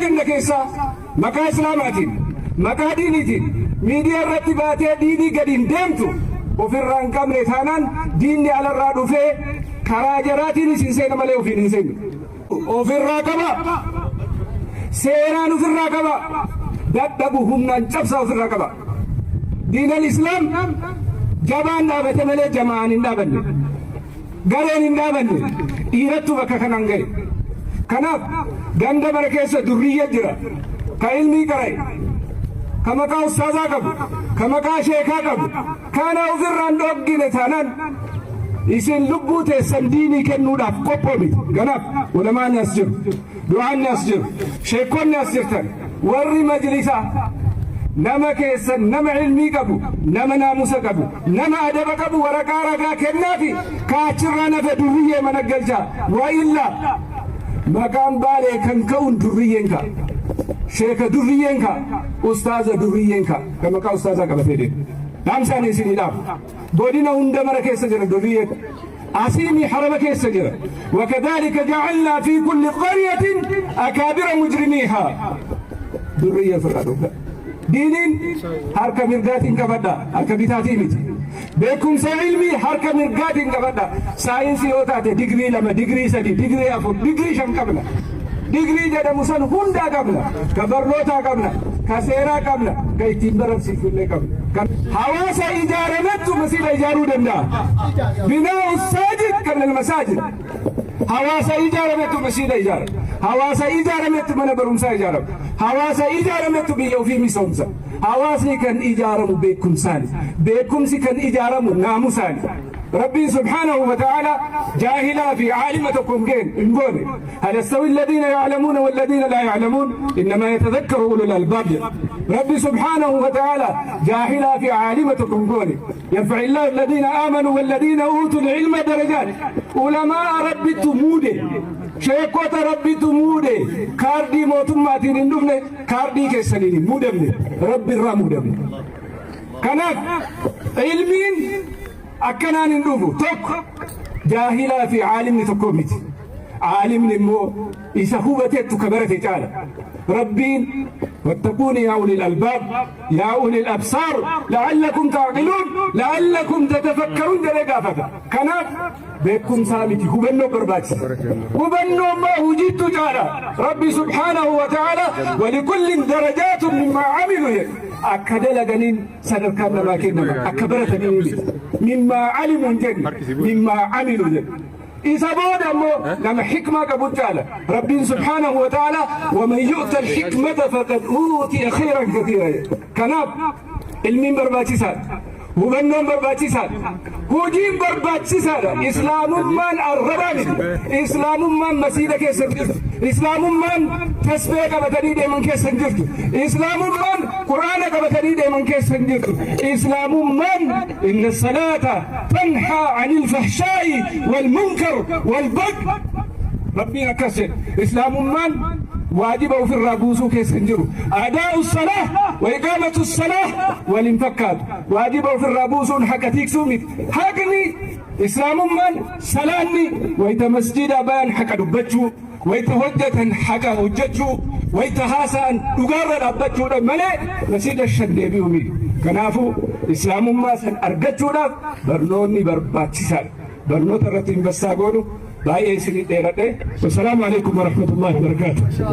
ganda keessaa maqaa Islaamaatiin, maqaa diiniitiin miidiyaa irratti baatee diinii gadi hin deemtu ofirraa hin qabne taanaan, diinni alarraa dhufee karaa jaraatiin isin seena malee ofiin hin seenu. Ofirraa qaba. Seeraan ofirraa qaba. Dadhabu humnaan cabsaa ofirraa qaba. Diinal Islaam jabaan dhaabate malee jamaan hin dhaabanne. Gareen hin dhaabanne. Dhiirattu bakka kanaan gahe. Kanaaf ganda bara keessa durriyya jira. Ka ilmii qara'e. Ka maqaa ustaazaa qabu. Ka maqaa sheekaa qabu. Kana ofirraan dhoggine taanaan isin lubbuu teessan diinii kennuudhaaf qophoo miti. Kanaaf ulamaanni as jiru. Du'aanni as jiru. Sheekonni as jirtan. Warri majlisaa nama keessan, nama ilmii qabu, nama naamusa qabu, nama adaba qabu waraqaa ragaa kennaafi kaachirraa nafe durriyyee mana galchaa. Wa illaa maqaan Baalee kan ka'uun durriyyeen ka'a. Sheeka durriyyeen ka'a. Ustaaza durriyyeen ka'a. Kan maqaa ustaazaa qabatee deemu. Dhaamsaan isinii dhaabu. Godina hunda mara keessa jira durriyyeen. Asiimi harama keessa jira. وكذلك جعلنا في كل قرية أكابر مجرميها. Durriyyee ofirraa dhugda. Diiniin harka mirgaatiin qabadha. Harka bitaatii miti. Beekumsa ilmii harka mirgaatiin qabadha. Saayinsii yoo taate digrii 2, digrii 3, digrii 4, digrii 5 qabna. Digrii jedhamu san hundaa qabna. Ka barnootaa qabna. Ka seeraa qabna. Ka ittiin barsiifnullee qabna. Hawaasa ijaaramettu masiida ijaaruu danda'a. بناء الساجد قبل المساجد. Hawaasa ijaaramettu masiida ijaara. Hawaasa ijaaramettu mana barumsaa ijaarama. Hawaasa ijaaramettu biyya ofii misoomsa. Hawaasni kan ijaaramu beekumsaani. Beekumsi kan ijaaramu naamusaani. Rabbiin سبحانه وتعالى jaahilaa fi caalima tokko hin goone. هل يستوي الذين يعلمون والذين لا يعلمون إنما يتذكر أولو الألباب. ربي سبحانه وتعالى jaahilaa fi caalima tokko hin goone. يرفع الله الذين آمنوا والذين أوتوا العلم درجات. Ulamaa Rabbittu muude. Sheekota Rabbitu muude. Kaardii mootummaatiin hin dhufne, kaardii keessaniin hin muudamne. Rabbi irraa muudamne. Kanaaf ilmiin akkanaan hin dhufu. Tokko jaahilaa fi caalimni tokko miti. Caalimni immoo isa hubateettu ka barate caala. Rabbiin واتقون يا أولي الألباب، يا أولي الأبصار، لعلكم تعقلون، لعلكم تتفكرون jedhee gaafata. Kanaaf beekumsaa miti, hubannoo barbaachisa. Hubannoo immoo hojiittu caala. Rabbi سبحانه وتعالى ولكل درجات مما عملوا jedhe. Akka dalaganiin sadarkaan namaa kennama. Akka baratanii miti. مما علموا jedhe, مما عملوا jedhe. Isa booda immoo nama xikmaa qabu caala. Rabbiin سبحانه وتعالى ومن يؤت الحكمة فقد أوتي خيرا كثيرا. Kanaaf ilmiin barbaachisaadha. Hubannoon barbaachisaadha. Hojiin barbaachisaadha. Islaamummaan arrabaa miti. Islaamummaan masiida keessa hin jirtu. Islaamummaan tasbee qabatanii deeman keessa hin jirtu. Islaamummaan Quraana qabatanii deeman keessa hin jirtu. Islaamummaan إن الصلاة تنهى عن الفحشاء والمنكر والبغي. Rabbiin akkas jedhe. Islaamummaan waajiba ofirraa buusuu keessa hin jiru. أداء الصلاة وإقامة الصلاة waliin fakkaatu. Waajiba ofirraa buusuun haqa tiiksuu miti. Haqni Islaamummaan salaanni wayita masjida bayan haqa dubbachuu, wayita hojjetan haqa hojjechuu, wayita haasa'an dhugaarra dhaabbachuudha malee masiida shan deebi'u miti. Kanaafuu Islaamummaa san argachuudhaaf barnoonni barbaachisaadha. Barnoota irratti invest goonu. Baay'ee isinii dheeradhe. والسلام عليكم ورحمة الله وبركاته.